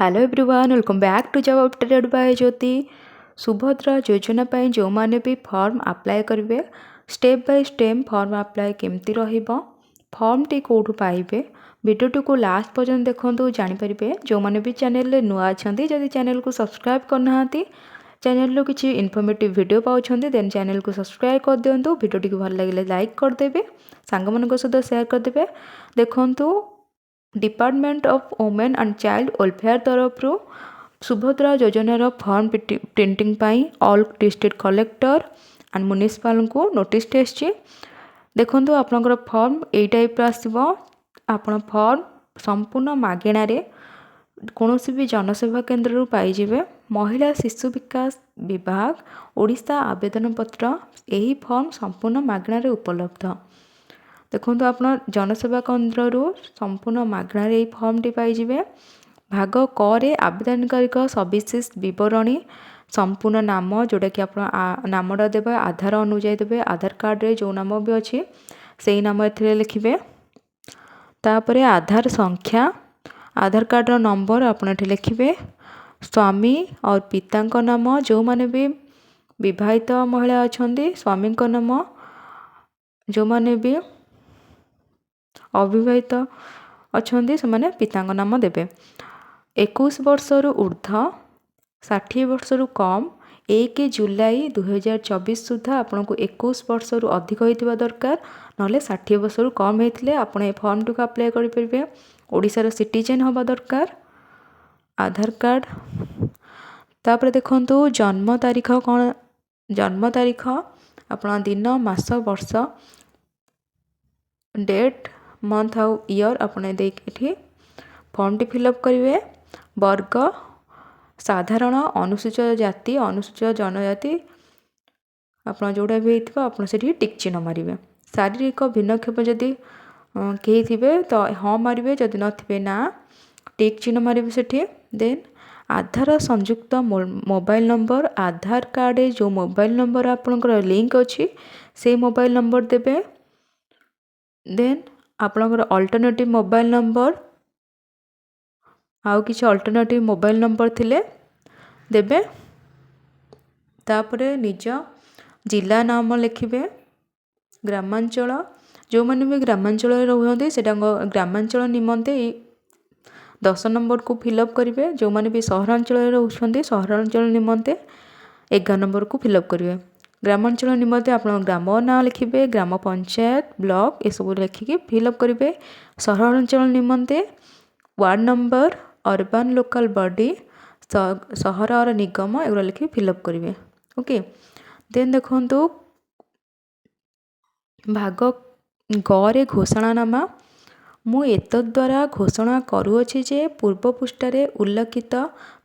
Hello everyone, welcome back to Job Updated by Jyoti. Subhadra ଯୋଜନା ପାଇଁ ଯେଉଁମାନେ ବି form apply କରିବେ, step by step form apply କେମିତି ରହିବ, ଫର୍ମଟି କେଉଁଠୁ ପାଇବେ, ଭିଡ଼ିଓଟିକୁ ଲାଷ୍ଟ ପର୍ଯ୍ୟନ୍ତ ଦେଖନ୍ତୁ, ଜାଣିପାରିବେ। ଯେଉଁମାନେ ବି ଚ୍ୟାନେଲରେ ନୂଆ ଅଛନ୍ତି, ଯଦି ଚ୍ୟାନେଲକୁ ସବସ୍କ୍ରାଇବ୍ କରିନାହାନ୍ତି, ଚ୍ୟାନେଲରୁ କିଛି ଇନଫର୍ମେଟିଭ୍ ଭିଡ଼ିଓ ପାଉଛନ୍ତି, ଦେନ୍ ଚ୍ୟାନେଲକୁ ସବସ୍କ୍ରାଇବ୍ କରିଦିଅନ୍ତୁ। ଭିଡ଼ିଓଟିକୁ ଭଲ ଲାଗିଲେ ଲାଇକ୍ କରିଦେବେ, ସାଙ୍ଗମାନଙ୍କ ସହିତ ସେୟାର କରିଦେବେ। ଦେଖନ୍ତୁ, Department of Women and Child Welfare ତରଫରୁ ସୁଭଦ୍ରା ଯୋଜନାର ଫର୍ମ ପ୍ରିଣ୍ଟିଂ ପାଇଁ ଅଲ୍ ଡିଷ୍ଟ୍ରିକ୍ଟ କଲେକ୍ଟର ଆଣ୍ଡ ମ୍ୟୁନିସିପାଲଙ୍କୁ ନୋଟିସ୍ଟି ଆସିଛି। ଦେଖନ୍ତୁ, ଆପଣଙ୍କର ଫର୍ମ ଏଇ ଟାଇପ୍ର ଆସିବ। ଆପଣ ଫର୍ମ ସମ୍ପୂର୍ଣ୍ଣ ମାଗଣାରେ କୌଣସି ବି ଜନସେବା କେନ୍ଦ୍ରରୁ ପାଇଯିବେ। ମହିଳା ଶିଶୁ ବିକାଶ ବିଭାଗ, ଓଡ଼ିଶା। ଆବେଦନ ପତ୍ର, ଏହି ଫର୍ମ ସମ୍ପୂର୍ଣ୍ଣ ମାଗଣାରେ ଉପଲବ୍ଧ। ଦେଖନ୍ତୁ, ଆପଣ ଜନସେବା କେନ୍ଦ୍ରରୁ ସମ୍ପୂର୍ଣ୍ଣ ମାଗଣାରେ ଏହି ଫର୍ମଟି ପାଇଯିବେ। ଭାଗ କରେ ଆବେଦନକାରୀଙ୍କ ସବିଶେଷ ବିବରଣୀ, ସମ୍ପୂର୍ଣ୍ଣ ନାମ, ଯେଉଁଟାକି ଆପଣ ନାମଟା ଦେବେ, ଆଧାର ଅନୁଯାୟୀ ଦେବେ। ଆଧାର କାର୍ଡ଼ରେ ଯେଉଁ ନାମ ବି ଅଛି, ସେଇ ନାମ ଏଥିରେ ଲେଖିବେ। ତାପରେ ଆଧାର ସଂଖ୍ୟା, ଆଧାର କାର୍ଡ଼ର ନମ୍ବର ଆପଣ ଏଠି ଲେଖିବେ। ସ୍ୱାମୀ ଆଉ ପିତାଙ୍କ ନାମ, ଯେଉଁମାନେ ବି ବିବାହିତ ମହିଳା ଅଛନ୍ତି ସ୍ୱାମୀଙ୍କ ନାମ, ଯେଉଁମାନେ ବି ଅବିବାହିତ ଅଛନ୍ତି ସେମାନେ ପିତାଙ୍କ ନାମ ଦେବେ। 21 ବର୍ଷରୁ ଉର୍ଦ୍ଧ୍ୱ, 60 ବର୍ଷରୁ କମ୍। 1 ଜୁଲାଇ 2024 ସୁଦ୍ଧା ଆପଣଙ୍କୁ 21 ବର୍ଷରୁ ଅଧିକ ହେଇଥିବା ଦରକାର, ନହେଲେ 60 ବର୍ଷରୁ କମ୍ ହେଇଥିଲେ ଆପଣ ଏ ଫର୍ମଟିକୁ ଆପ୍ଲାଏ କରିପାରିବେ। ଓଡ଼ିଶାର ସିଟିଜେନ୍ ହେବା ଦରକାର, ଆଧାର କାର୍ଡ଼। ତାପରେ ଦେଖନ୍ତୁ, ଜନ୍ମ ତାରିଖ କ'ଣ? ଜନ୍ମ ତାରିଖ ଆପଣ ଦିନ, ମାସ, ବର୍ଷ, ଡେଟ୍, ମନ୍ଥ ଆଉ ଇୟର୍ ଆପଣ ଦେଇକି ଏଠି ଫର୍ମଟି ଫିଲ୍ଅପ୍ କରିବେ। ବର୍ଗ ସାଧାରଣ, ଅନୁସୂଚିତ ଜାତି, ଅନୁସୂଚିତ ଜନଜାତି, ଆପଣ ଯେଉଁଟା ବି ହେଇଥିବ ଆପଣ ସେଠି ଟିକ୍ ଚିହ୍ନ ମାରିବେ। ଶାରୀରିକ ଭିନ୍ନକ୍ଷମ ଯଦି କେହି ଥିବେ ତ ହଁ ମାରିବେ, ଯଦି ନଥିବେ ନା, ଟିକ୍ ଚିହ୍ନ ମାରିବେ ସେଠି। ଦେନ୍ ଆଧାର ସଂଯୁକ୍ତ ମୋବାଇଲ ନମ୍ବର, ଆଧାର କାର୍ଡ଼ରେ ଯେଉଁ ମୋବାଇଲ ନମ୍ବର ଆପଣଙ୍କର ଲିଙ୍କ ଅଛି, ସେଇ ମୋବାଇଲ ନମ୍ବର ଦେବେ। ଦେନ୍ ଆପଣଙ୍କର ଅଲ୍ଟରନେଟିଭ୍ ମୋବାଇଲ ନମ୍ବର, ଆଉ କିଛି ଅଲ୍ଟରନେଟିଭ୍ ମୋବାଇଲ ନମ୍ବର ଥିଲେ ଦେବେ। ତାପରେ ନିଜ ଜିଲ୍ଲା ନାମ ଲେଖିବେ। ଗ୍ରାମାଞ୍ଚଳ, ଯେଉଁମାନେ ବି ଗ୍ରାମାଞ୍ଚଳରେ ରୁହନ୍ତି, ସେଇଟା ଗ୍ରାମାଞ୍ଚଳ ନିମନ୍ତେ ଏଇ 10 ନମ୍ବରକୁ ଫିଲ୍ଅପ୍ କରିବେ। ଯେଉଁମାନେ ବି ସହରାଞ୍ଚଳରେ ରହୁଛନ୍ତି, ସହରାଞ୍ଚଳ ନିମନ୍ତେ 11 ନମ୍ବରକୁ ଫିଲ୍ଅପ୍ କରିବେ। ଗ୍ରାମାଞ୍ଚଳ ନିମନ୍ତେ ଆପଣ ଗ୍ରାମ ନାଁ ଲେଖିବେ, ଗ୍ରାମ ପଞ୍ଚାୟତ, ବ୍ଲକ, ଏସବୁ ଲେଖିକି ଫିଲ୍ଅପ୍ କରିବେ। ସହରାଞ୍ଚଳ ନିମନ୍ତେ ward number, urban local body, ସହରର ନିଗମ, ଏଗୁଡ଼ା ଲେଖିକି ଫିଲ୍ଅପ୍ କରିବେ। ଓକେ, ଦେନ୍ ଦେଖନ୍ତୁ, ଭାଗ ଗରେ ଘୋଷଣାନାମା। ମୁଁ ଏତଦ୍ଦ୍ୱାରା ଘୋଷଣା କରୁଅଛି ଯେ ପୂର୍ବ ପୃଷ୍ଠାରେ ଉଲ୍ଲେଖିତ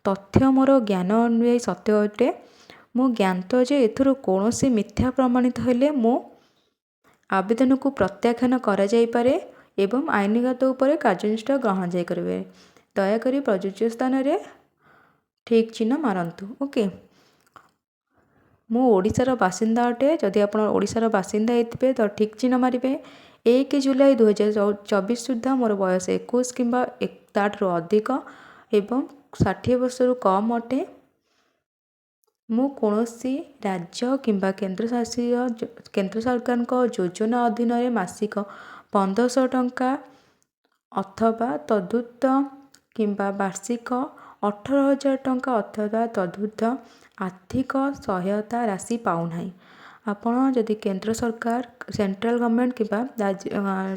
ତଥ୍ୟ ମୋର ଜ୍ଞାନ ଅନୁଯାୟୀ ସତ୍ୟ ଅଟେ। ମୁଁ ଜ୍ଞାତ ଯେ ଏଥିରୁ କୌଣସି ମିଥ୍ୟା ପ୍ରମାଣିତ ହେଲେ ମୋ ଆବେଦନକୁ ପ୍ରତ୍ୟାଖ୍ୟାନ କରାଯାଇପାରେ ଏବଂ ଆଇନଗତ ଉପରେ କାର୍ଯ୍ୟାନୁଷ୍ଠାନ ଗ୍ରହଣ ଯାଇପାରିବେ। ଦୟାକରି ପ୍ରଯୁଜ୍ୟ ସ୍ଥାନରେ ଠିକ୍ ଚିହ୍ନ ମାରନ୍ତୁ। ଓକେ, ମୁଁ ଓଡ଼ିଶାର ବାସିନ୍ଦା ଅଟେ। ଯଦି ଆପଣ ଓଡ଼ିଶାର ବାସିନ୍ଦା ହେଇଥିବେ ତ ଠିକ୍ ଚିହ୍ନ ମାରିବେ। 1 ଜୁଲାଇ 2024 ସୁଦ୍ଧା ମୋର ବୟସ 21 କିମ୍ବା ତା'ଠାରୁ ଅଧିକ ଏବଂ 60 ବର୍ଷରୁ କମ୍ ଅଟେ। ମୁଁ କୌଣସି ରାଜ୍ୟ କିମ୍ବା କେନ୍ଦ୍ରଶାସିତ କେନ୍ଦ୍ର ସରକାରଙ୍କ ଯୋଜନା ଅଧୀନରେ ମାସିକ 1500 ଟଙ୍କା ଅଥବା ତଦୁର୍ଦ୍ଧ୍ୱ କିମ୍ବା ବାର୍ଷିକ 18,000 ଟଙ୍କା ଅଥବା ତଦୁର୍ଦ୍ଧ୍ୱ ଆର୍ଥିକ ସହାୟତା ରାଶି ପାଉନାହିଁ। ଆପଣ ଯଦି କେନ୍ଦ୍ର ସରକାର, ସେଣ୍ଟ୍ରାଲ୍ ଗଭର୍ଣ୍ଣମେଣ୍ଟ କିମ୍ବା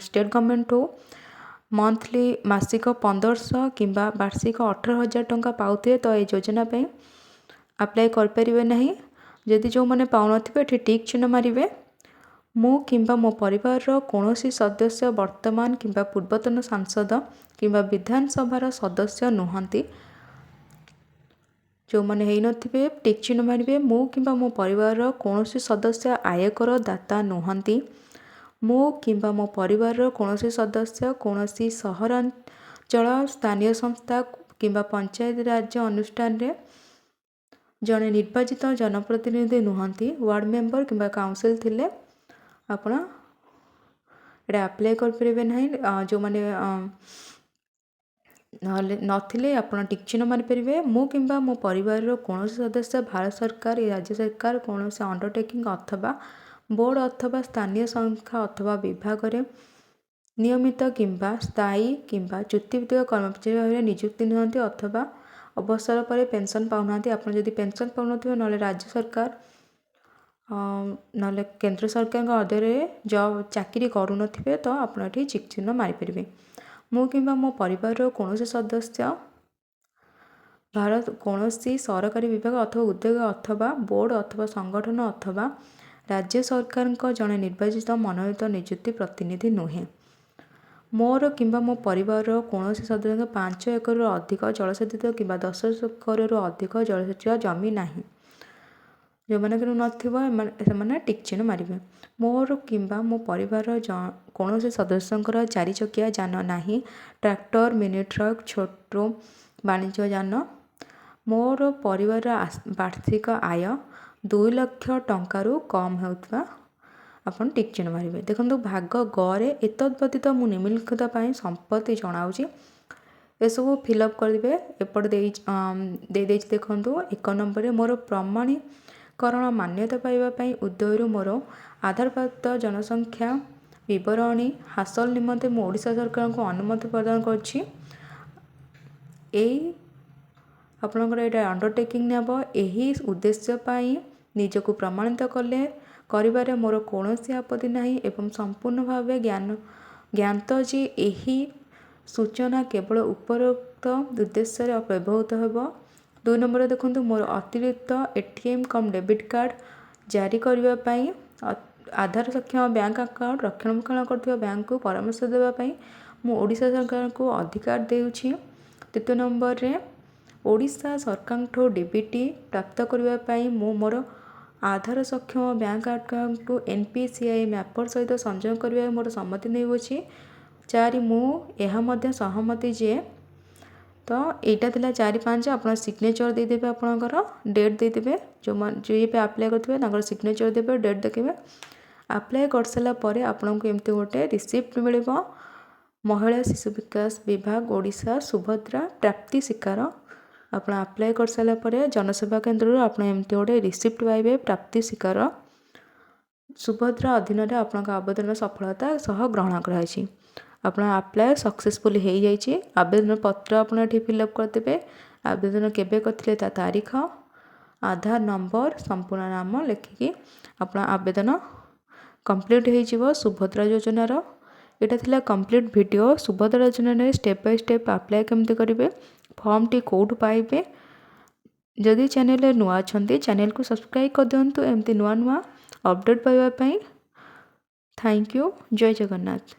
ଷ୍ଟେଟ୍ ଗଭର୍ଣ୍ଣମେଣ୍ଟଠୁ ମନ୍ଥଲି ମାସିକ 1500 କିମ୍ବା ବାର୍ଷିକ 18,000 ଟଙ୍କା ପାଉଥିବେ, ତ ଏ ଯୋଜନା ପାଇଁ ଆପ୍ଲାଏ କରିପାରିବେ ନାହିଁ। ଯଦି ଯେଉଁମାନେ ପାଉନଥିବେ, ଏଠି ଟିକ୍ ଚିହ୍ନ ମାରିବେ। ମୁଁ କିମ୍ବା ମୋ ପରିବାରର କୌଣସି ସଦସ୍ୟ ବର୍ତ୍ତମାନ କିମ୍ବା ପୂର୍ବତନ ସାଂସଦ କିମ୍ବା ବିଧାନସଭାର ସଦସ୍ୟ ନୁହନ୍ତି। ଯେଉଁମାନେ ହେଇନଥିବେ ଟିକ୍ ଚିହ୍ନ ମାରିବେ। ମୁଁ କିମ୍ବା ମୋ ପରିବାରର କୌଣସି ସଦସ୍ୟ ଆୟକର ଦାତା ନୁହନ୍ତି। ମୁଁ କିମ୍ବା ମୋ ପରିବାରର କୌଣସି ସଦସ୍ୟ କୌଣସି ସହରାଞ୍ଚଳ ସ୍ଥାନୀୟ ସଂସ୍ଥା କିମ୍ବା ପଞ୍ଚାୟତ ରାଜ ଅନୁଷ୍ଠାନରେ ଜଣେ ନିର୍ବାଚିତ ଜନପ୍ରତିନିଧି ନୁହନ୍ତି। ୱାର୍ଡ଼ ମେମ୍ବର କିମ୍ବା କାଉନସିଲ୍ ଥିଲେ ଆପଣ ଏଇଟା ଆପ୍ଲାଏ କରିପାରିବେ ନାହିଁ। ଯେଉଁମାନେ ନହେଲେ ନଥିଲେ ଆପଣ ଟିକ୍ ଚିହ୍ନ ମାରିପାରିବେ। ମୁଁ କିମ୍ବା ମୋ ପରିବାରର କୌଣସି ସଦସ୍ୟ ଭାରତ ସରକାର, ରାଜ୍ୟ ସରକାର, କୌଣସି ଅଣ୍ଡରଟେକିଂ ଅଥବା ବୋର୍ଡ଼ ଅଥବା ସ୍ଥାନୀୟ ସଂସ୍ଥା ଅଥବା ବିଭାଗରେ ନିୟମିତ କିମ୍ବା ସ୍ଥାୟୀ କିମ୍ବା ଚୁକ୍ତିଭିତ୍ତିକ କର୍ମଚାରୀ ଭାବରେ ନିଯୁକ୍ତି ନୁହନ୍ତି ଅଥବା ଅବସର ପରେ ପେନ୍ସନ୍ ପାଉନାହାନ୍ତି। ଆପଣ ଯଦି ପେନ୍ସନ୍ ପାଉନଥିବେ, ନହେଲେ ରାଜ୍ୟ ସରକାର ନହେଲେ କେନ୍ଦ୍ର ସରକାରଙ୍କ ଅଧୀନରେ ଜବ୍ ଚାକିରି କରୁନଥିବେ, ତ ଆପଣ ଏଠି ଟିକ୍ ଚିହ୍ନ ମାରିପାରିବେ। ମୁଁ କିମ୍ବା ମୋ ପରିବାରର କୌଣସି ସଦସ୍ୟ ଭାରତ କୌଣସି ସରକାରୀ ବିଭାଗ ଅଥବା ଉଦ୍ୟୋଗ ଅଥବା ବୋର୍ଡ଼ ଅଥବା ସଂଗଠନ ଅଥବା ରାଜ୍ୟ ସରକାରଙ୍କ ଜଣେ ନିର୍ବାଚିତ, ମନୋନୀତ, ନିଯୁକ୍ତି ପ୍ରତିନିଧି ନୁହେଁ। ମୋର କିମ୍ବା ମୋ ପରିବାରର କୌଣସି ସଦସ୍ୟଙ୍କ 5 ଏକରରୁ ଅଧିକ ଜଳସେଚିତ କିମ୍ବା 10 ଏକରରୁ ଅଧିକ ଜଳସେଚିତ ଜମି ନାହିଁ। ଯେଉଁମାନଙ୍କର ନଥିବ, ସେମାନେ ଟିକ୍ ଚିହ୍ନ ମାରିବେ। ମୋର କିମ୍ବା ମୋ ପରିବାରର କୌଣସି ସଦସ୍ୟଙ୍କର ଚାରିଚକିଆ ଯାନ ନାହିଁ, ଟ୍ରାକ୍ଟର, ମିନି ଟ୍ରକ୍, ଛୋଟ ବାଣିଜ୍ୟ ଯାନ। ମୋର ପରିବାରର ବାର୍ଷିକ ଆୟ 2 ଲକ୍ଷ ଟଙ୍କାରୁ କମ୍ ହେଉଥିବା ଆପଣ ଟିକ୍ ଚିହ୍ନ ମାରିବେ। ଦେଖନ୍ତୁ, ଭାଗ ଗରେ ଏତଦ୍ ବ୍ୟତୀତ ମୁଁ ନିମ୍ନଲିଖିତ ପାଇଁ ସମ୍ମତି ଜଣାଉଛି। ଏସବୁ ଫିଲ୍ଅପ୍ କରିବେ। ଏପଟେ ଦେଇଦେଇଛି ଦେଖନ୍ତୁ। 1 ନମ୍ବରରେ, ମୋର ପ୍ରମାଣୀକରଣ ମାନ୍ୟତା ପାଇବା ପାଇଁ ଉଦୟରୁ ମୋର ଆଧାରପ୍ରାପ୍ତ ଜନସଂଖ୍ୟା ବିବରଣୀ ହାସଲ ନିମନ୍ତେ ମୁଁ ଓଡ଼ିଶା ସରକାରଙ୍କୁ ଅନୁମତି ପ୍ରଦାନ କରୁଛି। ଏଇ ଆପଣଙ୍କର ଏଇଟା ଅଣ୍ଡରଟେକିଂ ନେବ। ଏହି ଉଦ୍ଦେଶ୍ୟ ପାଇଁ ନିଜକୁ ପ୍ରମାଣିତ କରିବାରେ ମୋର କୌଣସି ଆପତ୍ତି ନାହିଁ ଏବଂ ସମ୍ପୂର୍ଣ୍ଣ ଭାବେ ଜ୍ଞାତ ଯେ ଏହି ସୂଚନା କେବଳ ଉପରୋକ୍ତ ଉଦ୍ଦେଶ୍ୟରେ ବ୍ୟବହୃତ ହେବ। 2 ନମ୍ବର ଦେଖନ୍ତୁ, ମୋର ଅତିରିକ୍ତ ଏଟିଏମ୍ କମ୍ ଡେବିଟ୍ କାର୍ଡ଼ ଜାରି କରିବା ପାଇଁ ଆଧାର ସକ୍ଷମ ବ୍ୟାଙ୍କ ଆକାଉଣ୍ଟ ରକ୍ଷଣାବେକ୍ଷଣ କରୁଥିବା ବ୍ୟାଙ୍କକୁ ପରାମର୍ଶ ଦେବା ପାଇଁ ମୁଁ ଓଡ଼ିଶା ସରକାରଙ୍କୁ ଅଧିକାର ଦେଉଛି। ତୃତୀୟ ନମ୍ବରରେ, ଓଡ଼ିଶା ସରକାରଙ୍କଠୁ ଡିବିଟି ପ୍ରାପ୍ତ କରିବା ପାଇଁ ମୁଁ ମୋର ଆଧାର ସକ୍ଷମ ବ୍ୟାଙ୍କ ଆକାଉଣ୍ଟକୁ ଏନ୍ପିସିଆଇ ମ୍ୟାପର୍ ସହିତ ସଂଯୋଗ କରିବାକୁ ମୋର ସମ୍ମତି ନେଉଅଛି। 4, ମୁଁ ଏହା ମଧ୍ୟ ସହମତି ଯେ, ତ ଏଇଟା ଥିଲା 4, 5। ଆପଣ ସିଗ୍ନେଚର୍ ଦେଇଦେବେ, ଆପଣଙ୍କର ଡେଟ୍ ଦେଇଦେବେ। ଯେଉଁମାନେ ଯିଏ ବି ଆପ୍ଲାଏ କରିଥିବେ, ତାଙ୍କର ସିଗ୍ନେଚର୍ ଦେବେ, ଡେଟ୍ ଦେଖିବେ। ଆପ୍ଲାଏ କରିସାରିଲା ପରେ ଆପଣଙ୍କୁ ଏମିତି ଗୋଟେ ରିସିପ୍ଟ ମିଳିବ। ମହିଳା ଶିଶୁ ବିକାଶ ବିଭାଗ, ଓଡ଼ିଶା, ସୁଭଦ୍ରା ପ୍ରାପ୍ତି ସ୍ୱୀକାର। ଆପଣ ଆପ୍ଲାଏ କରିସାରିଲା ପରେ ଜନସେବା କେନ୍ଦ୍ରରୁ ଆପଣ ଏମିତି ଗୋଟେ ରିସିପ୍ଟ ପାଇବେ। ପ୍ରାପ୍ତି ସ୍ୱୀକାର, ସୁଭଦ୍ରା ଅଧୀନରେ ଆପଣଙ୍କ ଆବେଦନ ସଫଳତା ସହ ଗ୍ରହଣ କରାଯାଇଛି। ଆପଣ ଆପ୍ଲାଏ ସକ୍ସେସଫୁଲ୍ ହେଇଯାଇଛି। ଆବେଦନ ପତ୍ର ଆପଣ ଏଠି ଫିଲ୍ଅପ୍ କରିଦେବେ। ଆବେଦନ କେବେ କରିଥିଲେ ତା ତାରିଖ, ଆଧାର ନମ୍ବର, ସମ୍ପୂର୍ଣ୍ଣ ନାମ ଲେଖିକି ଆପଣ ଆବେଦନ କମ୍ପ୍ଲିଟ୍ ହେଇଯିବ ସୁଭଦ୍ରା ଯୋଜନାର। ଏଇଟା ଥିଲା କମ୍ପ୍ଲିଟ୍ ଭିଡ଼ିଓ, ସୁଭଦ୍ରା ଯୋଜନାରେ ଷ୍ଟେପ୍ ବାଇ ଷ୍ଟେପ୍ ଆପ୍ଲାଏ କେମିତି କରିବେ, ଫର୍ମଟି କେଉଁଠୁ ପାଇବେ। ଯଦି ଚ୍ୟାନେଲରେ ନୂଆ ଅଛନ୍ତି, ଚ୍ୟାନେଲକୁ ସବସ୍କ୍ରାଇବ୍ କରିଦିଅନ୍ତୁ ଏମିତି ନୂଆ ନୂଆ ଅପଡ଼େଟ୍ ପାଇବା ପାଇଁ। Thank you. Jay Jagannath.